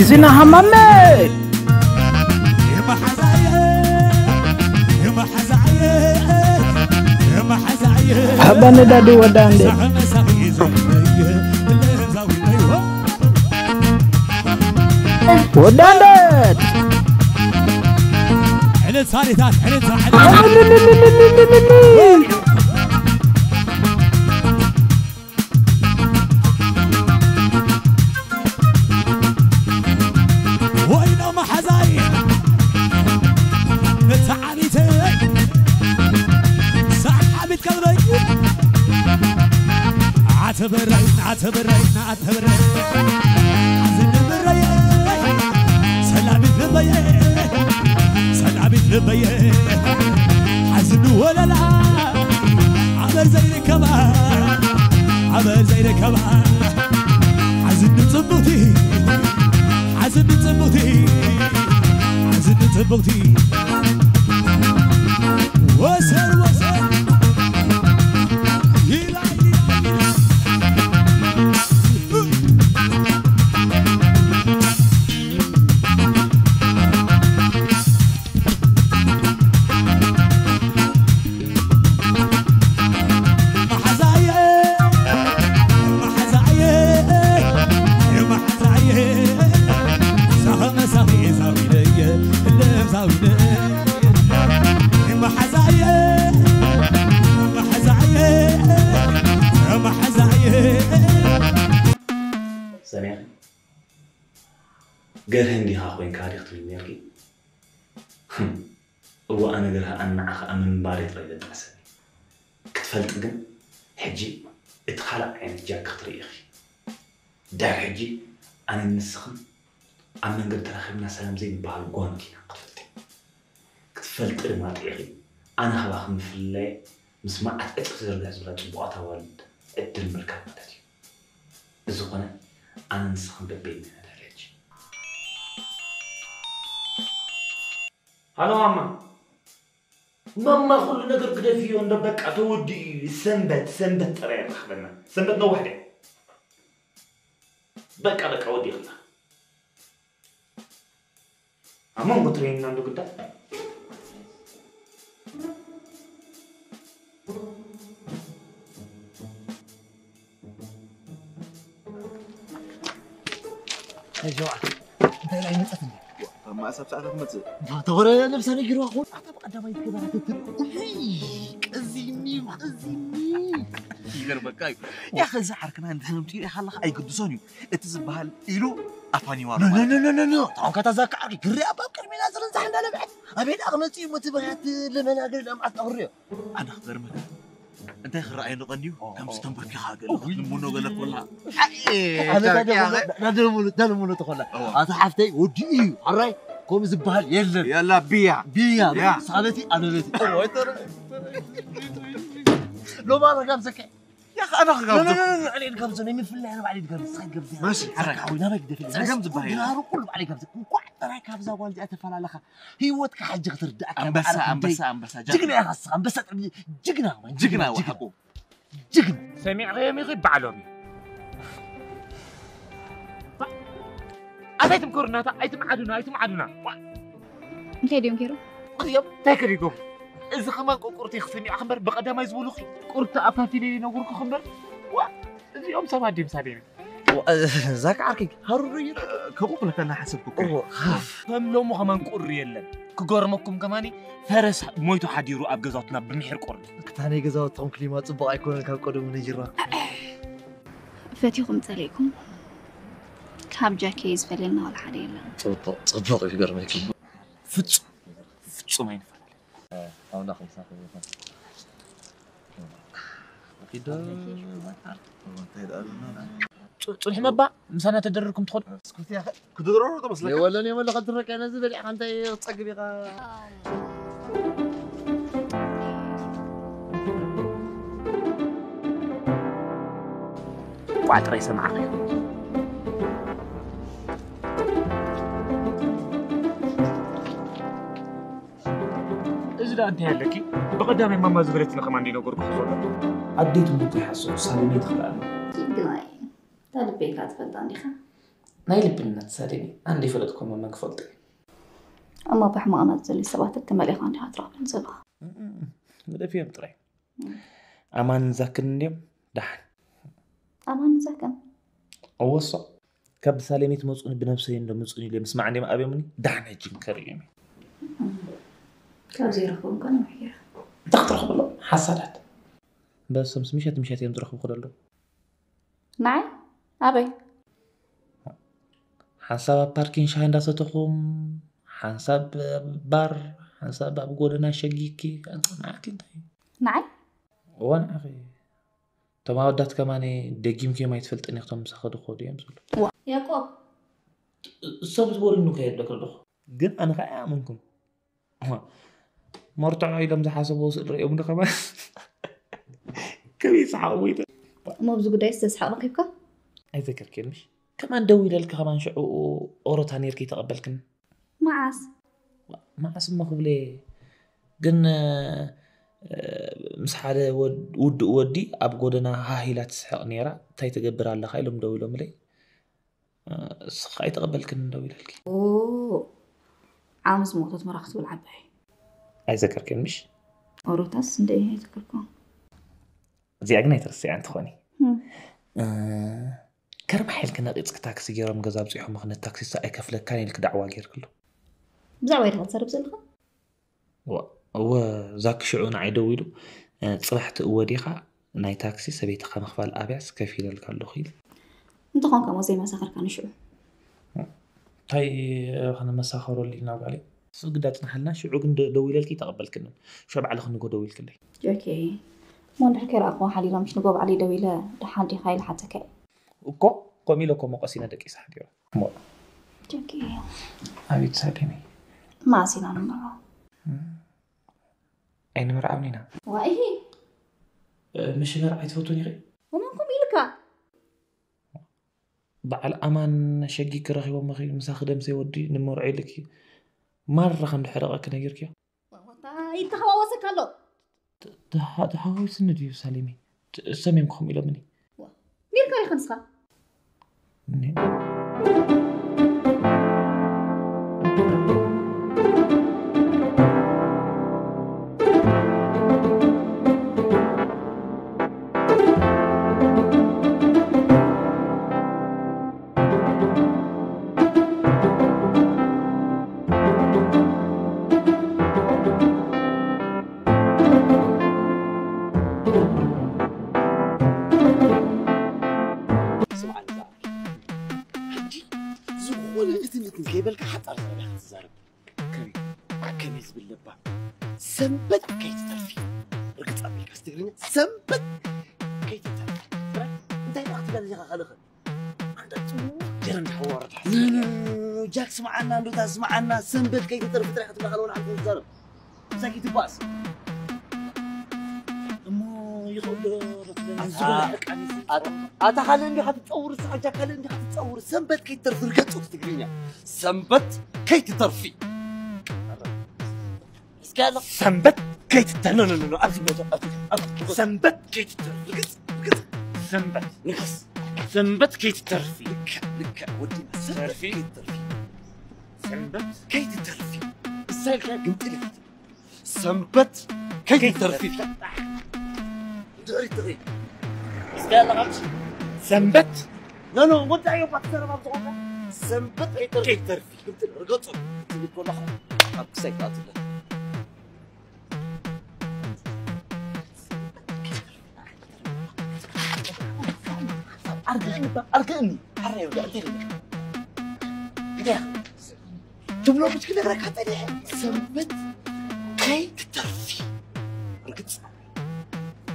እዚ ናሃማመ ሃባ ነዳዲ ወዳ እንደ ወዳ እንደ ወይኖ መሓዛይ ነታ ዓቢተይ ሰሓቢት ከልበይ ኣተበረይ ኣተበረይ ኣተበረይ ኣዝንብረይ ሰላሚት ልበየ ሰላሚት ልበየ ሓዝን ወለላ ኣበር ዘይርከባ ኣበር ዘይርከባ ሓዝን ጽቡቲ ሓዝን ጽቡቲ ሓዝን ጽቡቲ ወሰን ወሰን ይላ ይላ ይላ ሰሚዐ ገርህ እንዲኻ ኮይንካ ዲኽ ትብል ነርኪ እዋ ኣነ ገርሃ ኣናዓ ኸኣ ምንባረይ ጥራይ ዘጣዕሰኒ ክትፈልጢ ግን ሕጂ እቲ ካልእ ዓይነት ጃክ ክትርኢ ኢኺ ድሕሪ ሕጂ ኣነን ንስኽን ኣብ መንገዲ ተራኺብና ሰላም ዘይንበሃል ጓኖት ኢና ክትፈልጢ ክትፈልጢ ድማ ጥዒኺ ኣነ ኻባኺ ምፍልላየ ምስ መዓት ዕጥቂ ዝርግሕ ዝብላ ጽቡቓት ኣዋልድ ዕድል ምርካብ ማለት እዩ እዚ ኾነ ኣነ ንስኽን በበይንና ድሕሪ ሕጂ ሃሎ ማማ ማማ ኩሉ ነገር ግደፍዮ እንዶ በቃ ተወዲኡ እዩ ሰንበት ሰንበት ጥራይ የራኽበና ሰንበት ነዋሕ ድያ በቃ በቃ ወዲእኽላ ኣብ መንጎ ትሬንና እንዶ ግዳ እንታይ ሸውዓ እንታይ ላይ መጸት እንዴ ማእሳብ ሰዓታት መጽእ ተወረ ነብሰ ነጊሩ ኣኹ ኣታ ብቀዳማይ ትገበራ ትትል ቀዚኒ ቀዚኒ ይገርመካ እዩ ያ ኸዚ ዓርክና እንድሕር ምትኡ ኢኻ ኣለኻ ኣይግድሶን እዩ እቲ ዝበሃል ኢሉ ኣፋኒዋ ታንካ ታዛካ ዓርኪ ግሪ ኣባብ ቅድሚና ዝርንዛሕ እንዳለምዐት ኣቤት ኣኽመፂ እዩ ሞቲ በያት ለመና ገለ ለምዓት ኣኽርዮ ኣነ ክገርመካ እንታይ ክረኣየኒ ቀንዩ ከምዚ ተንበርኪኻ ገለ ክትልምኖ ገለ ኮላ ናደልምኖ ተኾላ ኣታ ሓፍተይ ወዲ እዩ ሕራይ ከምኡ ዝበሃል የለን የላ ብያ ብያ ሳበቲ ኣነበቲ ሎማ ረጋም ዘከ ያኻ ኣነ ክጋብዞ ንዕሌን ጋብዞ ናይ ምፍላይ ኣነ ባዕለይ ድጋብዞ ንስኻ ገብዘ መሲ ሓራይ ሓወይ ናበይ ግደፍ ጸገም ዝበሃል ናሩ ኩሉ ባዕለይ ጋብዘ እንኳዕ ጥራይ ካብዛ ጓል እዚኣ ተፈላለኻ ህይወትካ ሕጂ ክትርዳእካ ኣንበሳ ኣንበሳ ኣንበሳ ጅግና ኢኻ ንስኻ ኣንበሳ ጥዕሚ ጅግና ጅግና ወሓቁ ጅግና ሰሚዕኸዮም ኢኺ ባዕሎም እዮም ኣበይ ትምከሩ እናታ ኣይትምዓዱና ኣይትምዓዱና እንታይ ድዮም ገይሮም እዮም እንታይ ከዲጎም እዚ ኸማን ቁርቁርቲ ክስኒዕ ክምበር ብቐዳማይ ዝበሉኺ ቁርቲ ኣፋፊለ ይነግርኩ ክምበር ዋ እዚኦም ሰባት ድዮም ሳቤነ ዛካ ዓርኪ ሃሩሩ እዩ ከምኡ ክብለካ እናሓሰብኩ ከም ሎሙ ኸማን ቁሪ የለን ክገርመኩም ከማኒ ፈረስ ሞይቱ ሓዲሩ ኣብ ገዛውትና ብምሒር ቁሪ ክታነይ ገዛውትኹም ክሊማ ጽቡቕ ኣይኮነን ካብ ቀደሙ ነጊርና ፈቲኹም ጸሊእኩም ካብ ጃኬ ዝፈልየና ዋላ ሓደ የለን ጽቡቕ ጽቡቕ ይገርመኪ ፍጹም ፍጹም ኣይንፈላለ ኣውላ ክምሳኸ ይኹን ኪዶ ዛካ ጽንሑ መባ ምሳና ተደረርኩም ትኾኑ ክትድረሩ ዶ መስለካ ወለን የመለ ከድረቀ ነዚ በሊዕካ እንታይ ክትጸግብ ኢኻ ቋጥረ ይሰማዕኸ እዚ ደኣ እንታይ ኣለኪ ብቐዳማይ ማማ ዝበለትኒ ከማን ደይነገርኩ ዘሎ ኣዴት ሙቱ ይሓስቡ ሳሊመይ ትኽልኣለ ጅግናይ እታ ልበይካ ትፈልጣ እንዲኻ ናይ ልብነት ሳሌኒ ኣንድ ይፈለጥኩም መመን ክፈልጡ እዩ። እሞ ብሕማቕ መዘሊ ሰባት እትመሊኻ እንዲኻ ትረኽበን ዘለኻ። ግደፍዮም ጥራይ። ኣማን ዛክን እንድዮም። ደሓን። ኣማን ዛክን? እወሶ። ካብ ሳሌኒ ትመፁኒ ብነብሰይ እንዶ ምፁኒ ኢለ ምስማዕ እንድዮም ኣብዮምኒ። ደሓን ሕጂ እንከርእዮም። ካብ ዘይረኽቦም ከ ነዊሕ ገይረ። እንታይ ክትረኽብሎም ሓሳዳት? በሶምስ ምሸት ምሸት እዮም ዝረኽቡ ክደለዉ። ንዓይ ኣበይ? ሓንሳብ ኣብ ፓርኪን ሻሂ እንዳሰተኹም፣ ሓንሳብ ኣብ ባር፣ ሓንሳብ ኣብ ጎደና ሸጊኪ። ንዓኪ እንታይ? ንዓይ? እወ ንዓኺ። እቶም ኣወዳት ከማኒ ደጊምክዮም ኣይትፈልጥን ኢኽቶም ምሳኺ ድኾዱ እዮም ዝብሉ። ያዕቆብ። እሶም ዝበሉኒ ከየለ ከለኹ ግን ኣነ ከዓ ኣይኣመንኩም። መርትዖ ኢሎም ዝሓሰብዎ ስእሊ ርእዮም ዶ ከማን ከመይ ይስሓቑ? እሞ ኣብዚ ጉዳይ ዝተስሓቕ ረኺብካ? ኣይዘከርክን ምሽ? ከማን ደው ኢለልኪ ከማን ሽዑ ኦሮታ ነይርኪ ተቐበልክን? መዓስ? መዓስ እሞ ክብለ ግን ምስ ሓደ ውድእ ወዲ ኣብ ጎደና ሃሂላ ትስሕቕ ነይራ። እንታይ ትገብር ኣለኻ ኢሎም ደው ኢሎምለይ። እስኻ ኣይተቐበልክን ደው ኢለልኪ። ዓመት ዝሞተት መራ ክትብል ዓባይ። ኣይዘከርክን ምሽ? ኦሮታስ እንደ ኣይዘከርኩም። እዚኣ ግን ኣይትርስዕያን ትኾኒ። ከርማ ሓይልኪ ነቒፅኪ ታክሲ ገይሮም ገዛ ኣብፂሖም ምኽነት ታክሲ ኣይከፍለካን ኢልኪ ዳዕዋ ገይርክሉ። ብዛዕባ ኢኻ ትዛረብ ዘለኻ? እወ ዛኪ ሽዑ ንዓይ ደው ኢሉ ፅባሕ ትእወዲኻ ናይ ታክሲ ሰበይትኻ ምኽፋል ኣብያስ ከፊለልካ ኣለኹ ኢሉ። እንተኾንካ እሞ ዘይመሳኸርካ ንሽዑ። እንታይ ከነመሳኸረሉ ኢና ጓለይ? እሱ ግዳ ፅናሓልና ሽዑ ግን ደው ኢለልኪ ተቐበልክኒ። ሽዑ ባዕልኺ ንጎ ደው ኢልክለይ። ኦኬ እሞ እንድሕር ከይረኣኽዎ ሓሊሎም ምሽ ንጎ ባዕለይ ደው ኢለ ደሓን ዲኻ ኢለ ሓተካ እየ። እኮ ከምኡ ኢለ እኮ መቆሲነ ደቂሰ ሓዲረ። እሞ ኦኬ ኣቤት ሳሌኒ። መዓስ ኢና ንምርዖ? ኣይንምርዓውን ኢና። ዋይ ምሽ መርዓ ኣይትፈቱን ኢኺ? ወመን ከምኡ ኢልካ? በዓል ኣማን ሸጊ ክረኺቦም ምኺ ምሳኺ ደምሰይ ወዲ ንምርዖ ኢልኪ ማራ ከም ድሕረቐኪ ነጊርክዮ። ይተሓዋወሰካ ኣሎ። ተሓዋዊስኒ ድዩ ሳሌኒ? ሰሚም ክኹም ኢሎምኒ። ኔርካ ዲኻ ንስኻ? ስምዓኒ ዛኪ፣ ሕጂ ዝኾነ እትን እትን ከይበልካ ሓጻር ዘረባ ኢኻ ትዛረብ። ከመይ? ከመይ ዝብል ለባም። ሰንበት ከይትተርፊ። ርግጽ ኣቢልካ ትግርኛ ሰንበት ከይትተርፊ። ጥራይ እንታይ ደኣ ክትብል ኣለኻ ካልእ? ኣንታ ጽቡቕ ገይረ እንዳሓዋረድካ ሓሲበ ነይረ። ጃክ ስምዓና፣ እንዶ እታ ስምዓና፣ ሰንበት ከይትተርፊ ጥራይ ክትብላ ከለወን ዓንተ ትዛረብ። እዛ ከይትባእስ። እሞ ይኸውዶ ኣታ ካልእ እንዲኻ ትጸውር፣ ስሓጃ ካልእ እንዲኻ ትጸውር። ሰንበት ከይትተርፊ ርገጹ ትግርኛ። ሰንበት ከይትተርፊ። እስኪ ያለ ሰንበት ከይትተርፊ። ኖ፣ ኖ፣ ኖ፣ ኖ፣ ኣብዚ ቦታ፣ ኣብዚ፣ ኣብዚ ቦታ። ሰንበት ከይትተርፊ። ርገጽ፣ ርገጽ። ሰንበት። ንገስ። ሰንበት ከይትተርፊ። ልክዕ፣ ልክዕ፣ ወዲ ሰንበት ተርፊ። ከይትተርፊ። ሰንበት። ከይትተርፊ። እሳ ኢልካ ግምጥል ኢኻ። ሰንበት ከይትተርፊ። ድሕሪት ትኺድ። እስከ ያለኻ ምሽ? ሰንበት። ኖ፣ ኖ፣ ወዳእዮ እኳ ትዘረብ ኣብ ዝኾንካ። ሰንበት ከይትተርፊ። ከይትተርፊ። ግምጥል፣ ርገጹ። ትብል ከለኹ ኣብ ክሳይ ትኣትለ። ኣርግእኒ፣ ኣርግእኒ። ሓራይ ወዲ፣ እንታይ ኢለ? እንታይ ኢኻ? ትብሎ ምሽ ክነግረካ ጸኒሐ። ሰንበት ከይትተርፊ። ርግጽ።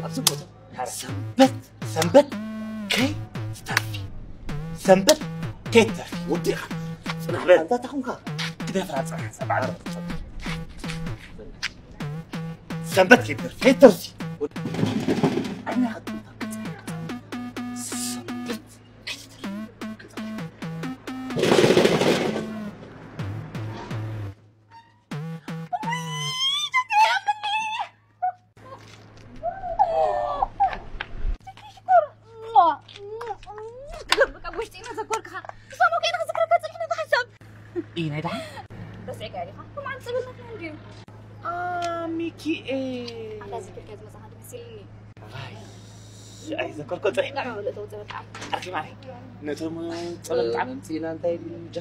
ኣብዚ ቦታ ሰንበት፣ ሰንበት ከይትተርፊ። ሰንበት ከይትተርፊ። ወዲኻ። ጽናሕ በል። ኣንታ ታኹንካ። ክደፍራ ጽናሕ፣ ሰብዓ። ሰንበት ከይትተርፊ። ከይትተርፊ። ዓይኒ ሓጥንታ። ሰንበት ከይትተርፊ። በቃ ውሽጢ ነው ዘጎልካ። ክሰሙ ከይነ እይ ናይ ደሓን። ረሲዕካዮ ዲኻ? ከምዓን ጸበል ናትና እንድዩ። ኣ፣ ሚኪኤል። ኣንታ ዝክርካ ዝመጻኻ ትመስልኒ። ኣይ፣ ኣይዘከርኮ ጥራሕ። ንዕማ በል እተው ጸበል ጣዕም። ኣርኪ ማይ። ነቶም ጸበል ጣዕም። መምጺእና እንታይ ድንጃ?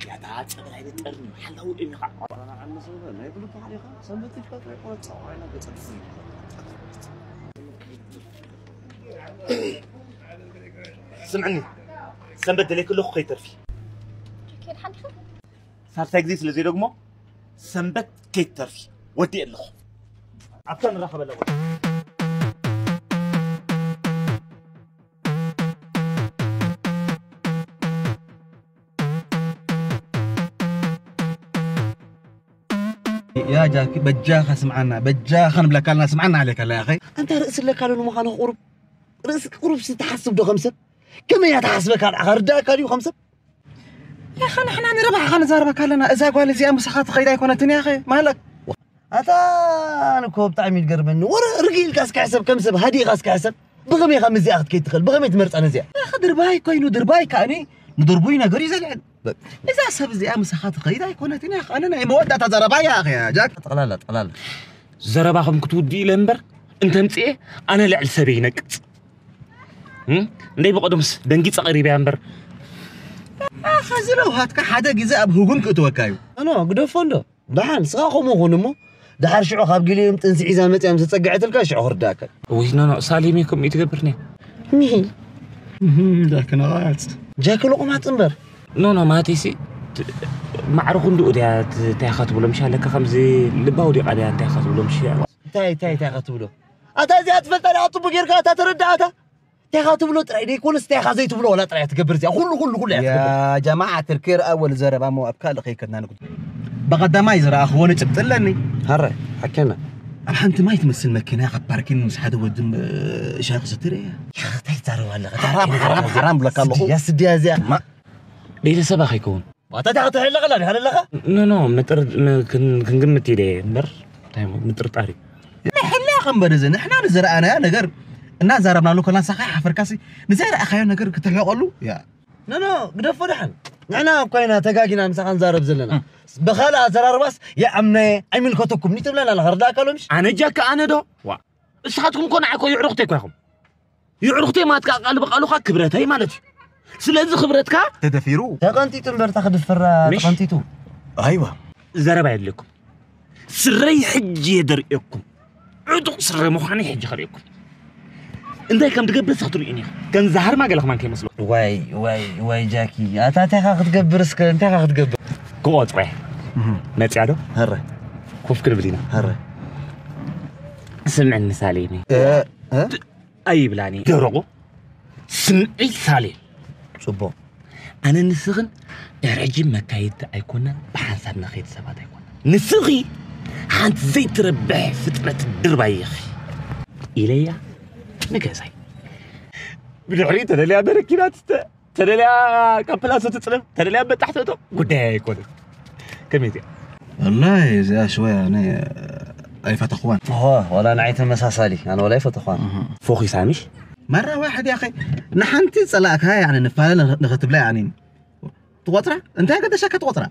ያታ ጸበል ኣይበጠርን። ሓላው እሚኻ። ኣባና ዓንሱ ናይ ብሉ ተሓሊኻ ሰንበት ይፈጥረ ቆረጻ ዋይና ገጸት። ስምዕኒ፣ ሰንበት ደለይኪ ኣለኹ ከይተርፊ። ኬድ ሓሊኻ? ሳልሳይ ግዜ ስለ ዘይደግሞ ሰንበት ከይተርፊ ወዲእ ኣለኹ። ኣብታ ንራኸበላ ቦታ። ያ ጃኪ፣ በጃኻ ስምዓና፣ በጃኻ ንብለካ ኣለና፣ ስምዓና ኣለካ፣ ያ ኣኸይ። ኣንታ ርእሲ ኣለካ ዶ ንምዃኑ ቁሩብ? ርእሲ ቁሩብ ሲ ትሓስብ ዶ ከም ሰብ? ከመይ እያ ትሓስበካ ንዓኻ? ርዳእካ ድዩ ከም ሰብ? ያኸ ንሕና ንረብሓኻ ንዛረበካ ኣለና። እዛ ጓል እዚኣ ምሳኻ ትኸይድ ኣይኮነትን ያኸ? ማለክ። ኣታ ኣነ እኮ ብጣዕሚ ይገርመኒ። ወረ ርግእ ኢልካ እስከ ሕሰብ፣ ከም ሰብ ሃዲእካ እስከ ሕሰብ። ብኸመይ ኢኻ ምስዚኣ ክትከይድ ትኽእል? ብኸመይ ትመርጻ ነዚኣ? ያኸ ድርባይ ኮይኑ ድርባይ ከኣኒ ንድርቡይ ነገር እዩ ዘልዕል። በ- እዛ ሰብ እዚኣ ምሳኻ ትኸይድ ኣይኮነትን ያኸ? ኣነ ናይ መወዳእታ ዘረባ እያ ያኸ ያ ጃክ። ጠቕላላ፣ ጠቕላላ። ዘረባኹም ክትውድኡ ኢለ እምበር እንተምጽኤ ኣነ ልዕሊ ሰበይ ይነቅጽ። እም? እንደይ ብቐደምስ ደንጊጸ ቀሪበያ እምበር። ኣኸ እዚ ለውሃትካ ሓደ ግዜ ኣብ ህጉን ክእትወካ እዩ። ኣኖ ግደፎ እንዶ። ደሓን ንስኻ ከምኡ ኹን እሞ፣ ደሓር ሽዑ ካብ ጊልዮም ጥንሲ ሒዛ መጺኣ ምስ ተጸግዐትልካ ሽዑ ክርዳእካ። ወይ ኖ፣ ኖ፣ ሳሌም እኮ ከምኡ ትገብር ነያ። ሚሂ። እህ፣ ዳክነቓት። ጃኪ ሎቑማጽ እምበር። ኖ፣ ኖ፣ ማለተይሲ፣ ት-፣ ማዕረ ክንድኡ ድያ ት-፣ እንታይ ኢኻ ትብሎ? ምሽ ኣለካ ከምዚ ልባ ወዲቓ ድያ እንታይ ኢኻ ትብሎ? ምሽ እንታይ፣ እንታይ፣ እንታይ ኢኻ ትብሎ? ኣታ እዚኣ ትፈልጣ ዲኻ ጽቡቕ ጌርካ? ኣታ ተረዳእ ኣታ። እንታይ ኢኻ ትብሎ ጥራይ ደይኮነስ እንታይ ኢኻ ዘይትብሎ ወላ ጥራይ እያ ትገብር እዚኣ። ኩሉ፣ ኩሉ፣ ኩሉ እያ ያ ትገብር። ጀማዓ ትርኪ ርኣ ወል ዘረባ እሞ ኣብ ካልእ ከይከድና ንጉድ። ብቐዳማይ ዝረኣኽዎ ንጭብጢ ኣለኒ። ሃረ፣ ሓኬና። ኣብ ሓንቲ ማይ ትመስል መኪና ካብ ፓርኪን ምስ ሓደ ወዲ ም-፣ ሻሂ ክሰቲ ርእያ። ያ፣ እንታይ ትዛረብ ኣለኻ? ሓራም፣ ሓራም፣ ሓራም ብለካ ኣለኹ። ስድያ፣ ስድያ እዚኣ። ማ-፣ ቤተሰባ ከይከውን። ዋታ እንታይ ክትሕለቕ ኣላ ድሓን ኣለኻ? ኖ፣ ኖ፣ ምጥር-፣ ም-፣ ክን-፣ ክንግምት ኢለ እየ እምበር፣ እንታይ እሞ፣ ምጥርጣር እዩ። ንሕላቕ እምበር እዚ ንሕና ንዝረኣናዮ ነገር እናዛረብናሉ ከለና ንስኻ ሓፈርካሲ ንዘይረኣኻዮ ነገር ክትሕለቐሉ? ያ። ኖ፣ ኖ፣ ግደፎ ደሓን። ንሕና እኳ ኢና ተጋጊና ምሳኻ ንዛረብ ዘለና። እም። ብኻልእ ኣዘራርባስ ይኣምነየ ኣይምልከተኩም ንትብለና ኣለኻ። ርዳእካ ሎምሽ? ኣነ ጃካ ኣነ ዶ? ዋ። ንስኻትኩም እኮ ንዓይ እኮ የዕሩኽተይ እኮ ኢኹም። የዕሩኽተይ ማለት ከዓ ቃል ብቃሉ ከዓ ክብረተይ ማለት እዩ። ስለዚ ክብረትካ ተደፊሩ። ተቐንጢጡ እምበር፣ እታ ክድፍራ ምሽ? ተቐንጢጡ። ኣይዋ። ዘረባ የድልየኩም። ስረይ ሕጂ የደርእየኩም። ዕጡቕ ስረ ምዃነይ ሕጂ ከርእየኩም። እንታይ ከም ትገብር እስኺ ትርእዩኒ ኢኹም። ከም ዛህርማ ገለ ከማን ከይመስሎ። ዋይ፣ ዋይ፣ ዋይ ጃኪ። ኣታ እንታይ ኢኻ ክትገብር እስከ? እንታይ ኢኻ ክትገብር? ክቆጽረ። እህ። መጽያ ዶ? ሀረ። ኮፍ ክንብል ኢና። ሀረ። ስምዕኒ ሳሌመይ። እ፣ እ? ኣይብላኒ ደረቑ ስምዒት ሳሌም። ጽቡቕ። ኣነ ንስኽን ድሕሪ ሕጂ መካየድቲ ኣይኮናን፣ ብሓንሳብ ንኸይድ ሰባት ኣይኮናን። ንስኺ ሓንቲ ዘይትረብሕ ፍጥረት ድርባይ ኢኺ ኢለያ ንገዛይ። ብድሕሪኡ ተደልያ በረኪና ትስተ፣ ተደልያ ካብ ፕላሶ ትጽለብ፣ ተደልያ በጣሕ ተእቶ፣ ጉዳይ ኣይኮነን። ከመይ እዚኣ? ወላሂ እዚኣ ሽወያ ኣነ ኣይፈተኽዋን። እዋ፣ ዋላ ንዓይ ተመሳሳሊ፣ ኣነ ዋላ ኣይፈተኽዋን። እህ። ፎኺሳ ምሽ? መራ ዋሕድ ያኸ፣ ንሓንቲ ጸላእካ፣ ያኒ፣ ንፋለ ንኽ-፣ ንኽትብላ፣ ያኒ፣ ትቆጽራ? እንታይ ገደሻካ ትቆጽራ?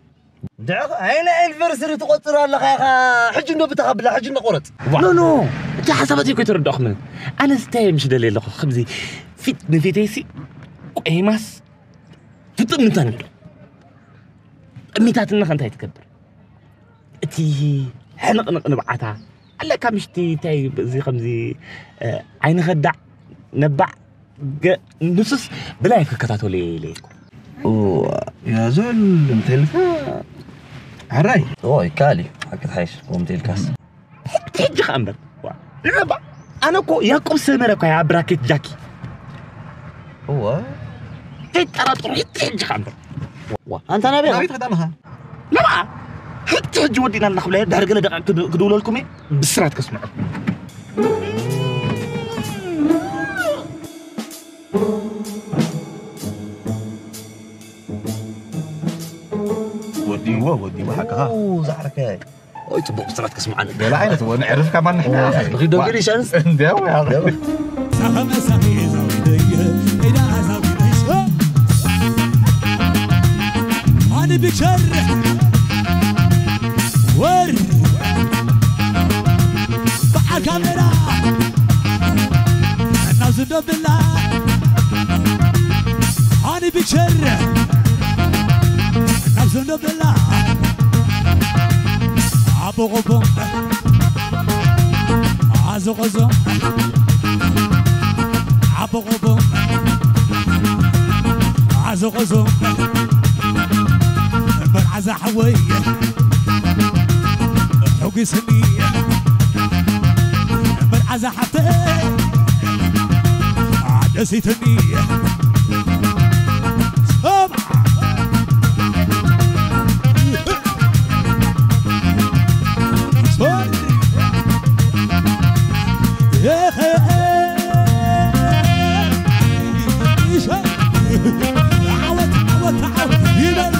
ድዕኽ፣ ኣይነ ኤኒቨርሰሪ ትቆጽር ኣለኻ ኢኻ። ሕጂ እንዶ ብታ ከብላ፣ ሕጂ እንዶ ቆረጽ። ኖ፣ ኖ፣ እቲ ሓሳባት እኮ ኣይተረዳእኹምን። ኣነ እንታይ ምሽ ደልየ ኣለኹ፣ ከምዚ ፊት ንፊተይሲ ቆይማስ ፍጥም እንታን ኢሉ። ጠሚታትኒ ከ እንታይ ትገብር? እቲ ሕንቕንቕ ንብዓታ ኣለካ ምሽቲ እንታይ እዚ ከምዚ፣ እ፣ ዓይኒ ከዳዕ ነባዕ ገ-፣ ንሱስ ብላይ ክከታተሎ እየ ኢለ እኮ። ኦ፣ ያዞል እንተ ኢልካ ሕራይ። ኦ፣ ይከኣል እዩ። ሓቂ ትሓይሽ፣ ከምኡ እንተ ኢልካስ። ሕጂ፣ ሕጂ ኸኣ እምበር። ዋ፣ ንዕባ፣ ኣነ እኮ ያዕቆብ ሰመረ እኮ እየ ኣብ ብራኬት ጃኪ። እወ። ዘይጠራጠሩ፣ ሕጂ፣ ሕጂ ኸኣ እምበር። ዋ፣ ኣንታ ናበይ ኢኻ? ናበይ ትኸዳ ኣለኻ? ንዕባ፣ ሕጂ፣ ሕጂ ወዲእና ኣለና ክብላ እየ፣ ድሕሪ ገለ ደቂቕ ክድ-፣ ክድውለልኩም እየ፣ ብስራት ከስምዐኩም። ወዲእዎ፣ ወዲእዎ፣ ሓቅኻ። ኡ፣ ዛዕርከ። ኦይ፣ ጽቡቕ ብስራት ከስምዓኒ። ገለ ዓይነት እዎ፣ ንዕርፍ ከማን ንሕና። ንኺድ ዶ ገለ ሻንስ? እንዲያው፣ ያው። ሳኻ መሳኺ ዛዊደየ፣ ኢዳ ዛዊደሽ። ኣነ ፒክቸር ወር በዓል ካሜራ እናብዚ እንዶ ብላ ሃኒ ፒክቸር እናብዚ እንዶ ብላ ኣቦ ቆቦ ኣዞ ቆዞ ኣቦ ቆቦ ኣዞ ቆዞ መርዓዛ ሓወይ ሕጒስኒ መርዓዛ ሓፍተ ኣደሲትኒ ሰማ ሶሪ ዓወት ዓወት ዓወት ይበል